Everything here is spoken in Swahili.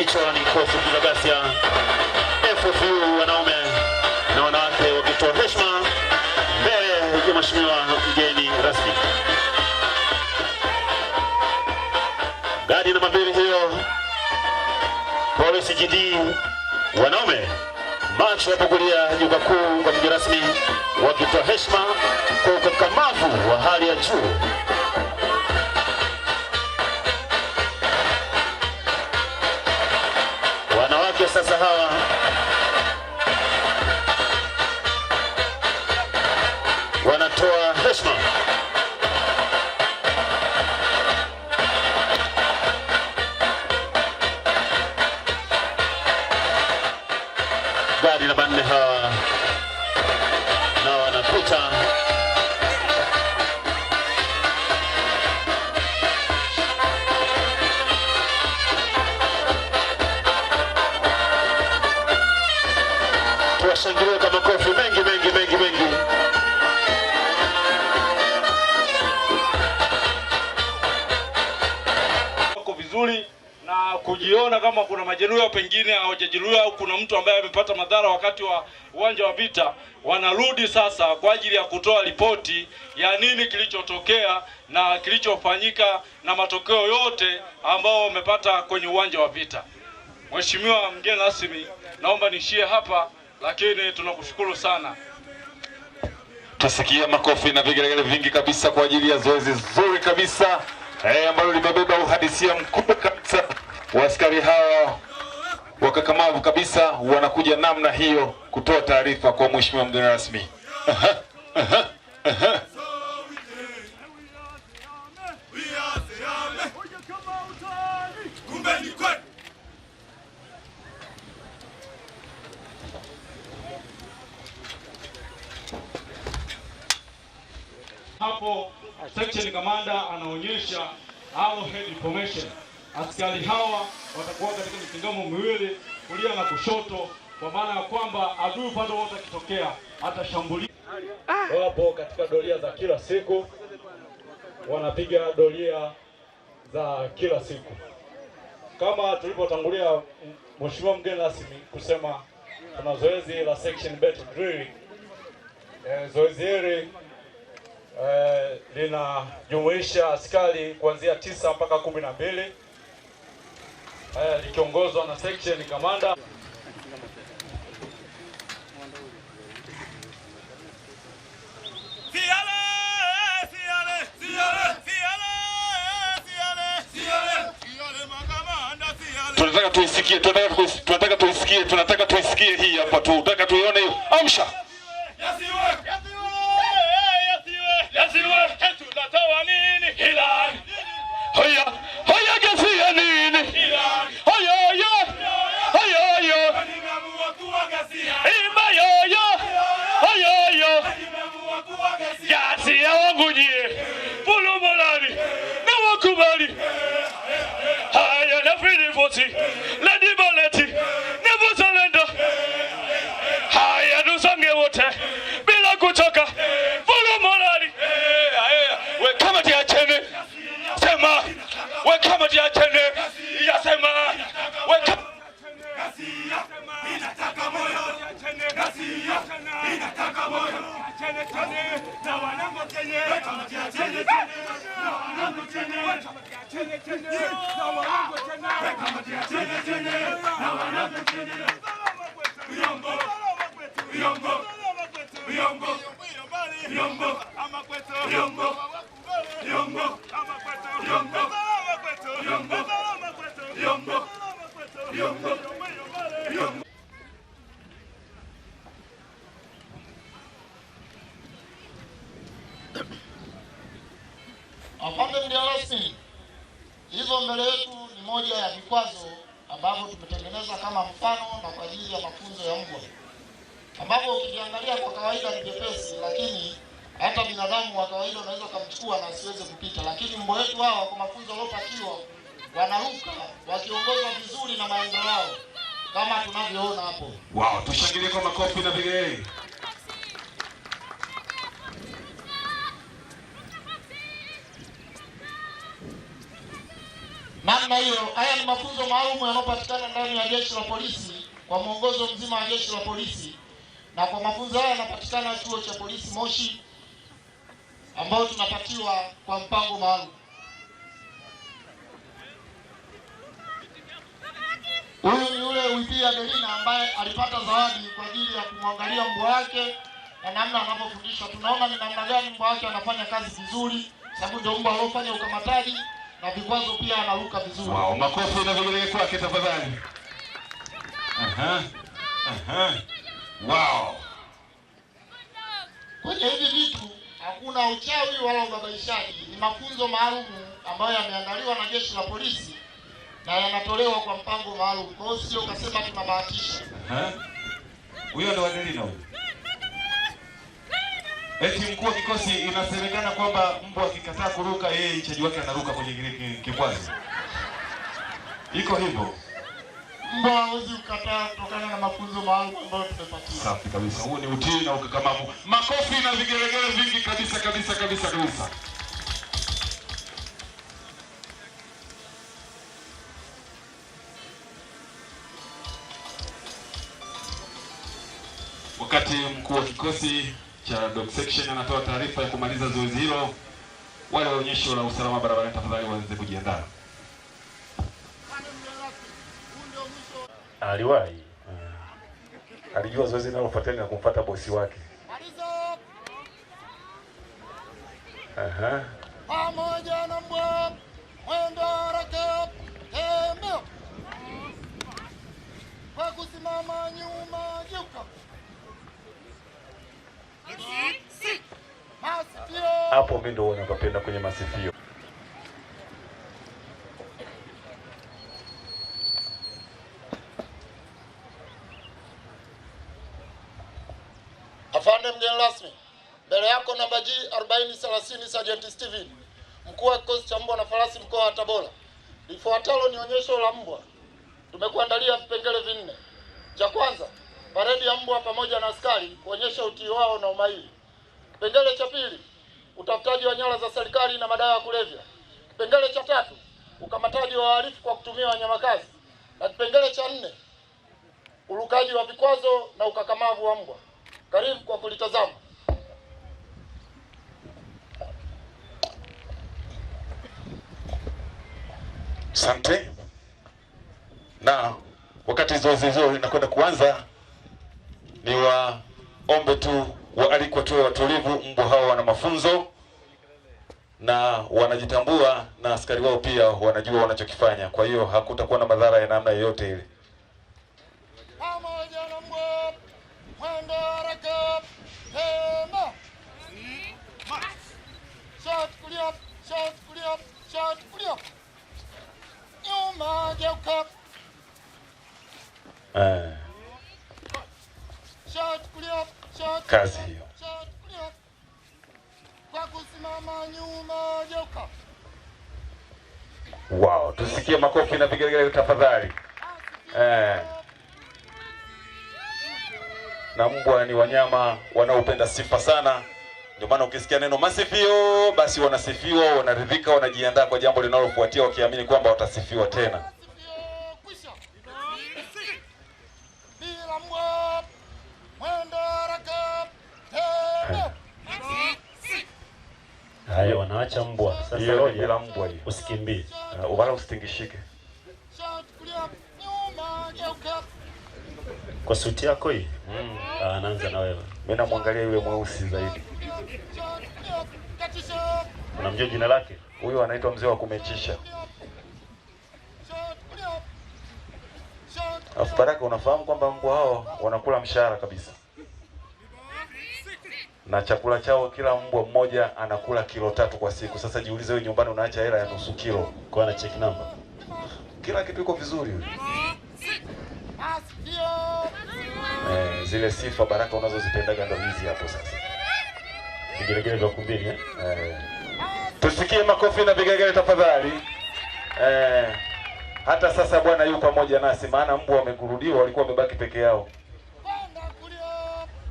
Hicho ni kikosi cha ghasia FFU, wanaume na wanawake wakitoa heshima mbele ya mheshimiwa mgeni rasmi. Gari namba 2 hiyo, polisi GD wanaume, macho yapo kulia jukwaa kuu kwa mgeni rasmi, wakitoa heshima kwa ukakamavu wa hali ya juu. Wanawake sasa hawa wanatoa heshima. Gari namba 4 hawa na wanapita. Tuwashangilie kwa makofi mengi mengi mengi mengi. Wako vizuri na kujiona kama kuna majeruhi au pengine hawajajeruhiwa au kuna mtu ambaye amepata madhara wakati wa uwanja wa vita, wanarudi sasa kwa ajili ya kutoa ripoti ya nini kilichotokea na kilichofanyika na matokeo yote ambao wamepata kwenye uwanja wa vita. Mheshimiwa mgeni rasmi, naomba niishie hapa, lakini tunakushukuru sana. Tusikie makofi na vigelegele vingi kabisa kwa ajili ya zoezi zuri kabisa, ambalo limebeba uhalisia mkubwa kabisa. Askari hawa wakakamavu kabisa wanakuja namna hiyo kutoa taarifa kwa mheshimiwa mgeni rasmi. Aha, aha, aha. Hapo section commander anaonyesha arrowhead formation. Askari hawa watakuwa katika mitingamo miwili, kulia na kushoto, kwa maana ya kwamba adui upande wote akitokea atashambulia. Wapo katika doria za kila siku, wanapiga doria za kila siku. Kama tulipotangulia mheshimiwa mgeni rasmi kusema tuna zoezi la section battle drill. Zoezi hili linajumuisha askari kuanzia 9 mpaka 12, likiongozwa na section commander. Tunataka tuisikie, tunataka tuisikie, tunataka tuisikie hii hapa tu. Tunataka tuione hiyo. Amsha. Haya, haya ghasia nini? Haya, haya. Haya, haya. Imba yoyo. Haya, haya. Ghasia wangu nyie. Pulumulani. Na wakubali. Haya na Filipoti. Lady Baleti. Never surrender. Haya tusonge wote bila kuchoka. Pulumulani. We kama tiachene. Sema. We kama tiachene. Yasema. We kama Afande mgeni rasmi, hizo mbele yetu ni moja ya vikwazo ambavyo tumetengeneza kama mfano na kwa ajili ya mafunzo ya mbwa, ambavyo ukiviangalia kwa kawaida ni vyepesi, lakini hata binadamu wa kawaida unaweza kumchukua na asiweze kupita. Lakini mbwa wetu hawa kwa mafunzo waliopatiwa wanaruka wakiongozwa vizuri na maeneo yao kama tunavyoona hapo. Wow, tushangilie kwa makofi na vigelegele. Namna hiyo, haya ni mafunzo maalum yanayopatikana ndani ya Jeshi la Polisi kwa mwongozo mzima wa Jeshi la Polisi, na kwa mafunzo haya yanapatikana Chuo cha Polisi Moshi, ambao tunapatiwa kwa mpango maalum. Huyu ni yule Wipia Adelina ambaye alipata zawadi kwa ajili ya kumwangalia mbwa wake na namna anavyofundishwa. Tunaona ni namna gani mbwa wake anafanya kazi vizuri, sababu ndio mbwa aliyofanya ukamataji na vikwazo pia anaruka vizuri. Wow, makofi na vigelegele kwake tafadhali. Aha. Aha. Wow. Kwenye hivi vitu hakuna uchawi wala ubabaishaji, ni mafunzo maalum ambayo yameandaliwa na Jeshi la Polisi na yanatolewa kwa mpango maalum. Kwa hiyo sio ukasema tunabahatisha. Huyo ndo Adelina huyo. Eti mkuu wa kikosi, inasemekana kwamba mbwa akikataa kuruka yeye mchaji wake anaruka kwenye kile kikwazo. Iko hivyo. Mbwa hawezi kukataa kutokana na mafunzo maalum ambayo tumepatiwa. Safi kabisa. Huo ni utii na ukakamavu. Makofi na vigelegele vingi kabisa kabisa kabisa kabisa. Wakati mkuu wa kikosi cha dog section anatoa taarifa ya kumaliza zoezi hilo, wale wa onyesho la usalama barabarani tafadhali waanze kujiandaa. Aliwahi. Alijua zoezi linalofuatia na kumfuata bosi wake. Aha. Pamoja na mbwa mwendo haraka tembea. Kwa kusimama nyuma geuka. Hapo mimi ndio napapenda kwenye masifio. Afande mgeni rasmi, mbele yako namba G 4030 Sergeant Steven, mkuu wa kikosi cha mbwa na farasi mkoa wa Tabora. Lifuatalo ni onyesho la mbwa. Tumekuandalia vipengele vinne. Cha kwanza, paredi ya mbwa pamoja na askari kuonyesha utii wao na umahiri. Kipengele cha pili, utafutaji wa nyara za serikali na madawa ya kulevya. Kipengele cha tatu, ukamataji wa wahalifu kwa kutumia wanyamakazi. Na kipengele cha nne, urukaji wa vikwazo na ukakamavu wa mbwa. Karibu kwa kulitazama. Asante. Na wakati zoezi hilo linakwenda kuanza, ni waombe tu waalikwa tuwe watulivu. Mbwa hao wana mafunzo na wanajitambua, na askari wao pia wanajua wanachokifanya. Kwa hiyo hakutakuwa na madhara ya namna yoyote ile. Pamoja na mbwa mwendo haraka tembea. Shot kulia, shot kulia, shot kulia. Nyuma geuka. Shot kulia, shot. Kazi hiyo. Shot kulia. Kwa kusimama nyuma geuka. Wow, tusikie makofi na vigelegele tafadhali. Na mbwa ni wanyama wanaopenda sifa sana. Ndio maana ukisikia neno masifio, basi wanasifiwa, wanaridhika, wanajiandaa kwa jambo linalofuatia wakiamini kwamba watasifiwa tena. Hayo wanaacha mbwa. Sasa Hiyo roja, bila mbwa hiyo. Usikimbie. Wala usitingishike. Kwa suti yako hii? Anaanza na wewe. Mimi namwangalia yule mweusi zaidi. Unamjua jina lake? Huyu anaitwa mzee wa kumechisha. Alafu Baraka, unafahamu kwamba mbwa hao wanakula mshahara kabisa. Na chakula chao kila mbwa mmoja anakula kilo 3 kwa siku. Sasa jiulize wewe nyumbani unaacha hela ya nusu kilo. Kwa ana check number. Kila kitu iko vizuri yule. Zile sifa Baraka unazozipendaga ndo hizi hapo sasa. Vigelegele vya ukumbini eh? Tusikie makofi na vigelegele tafadhali. Hata sasa Bwana yu pamoja nasi, maana mbwa wamekurudiwa, walikuwa wamebaki peke yao.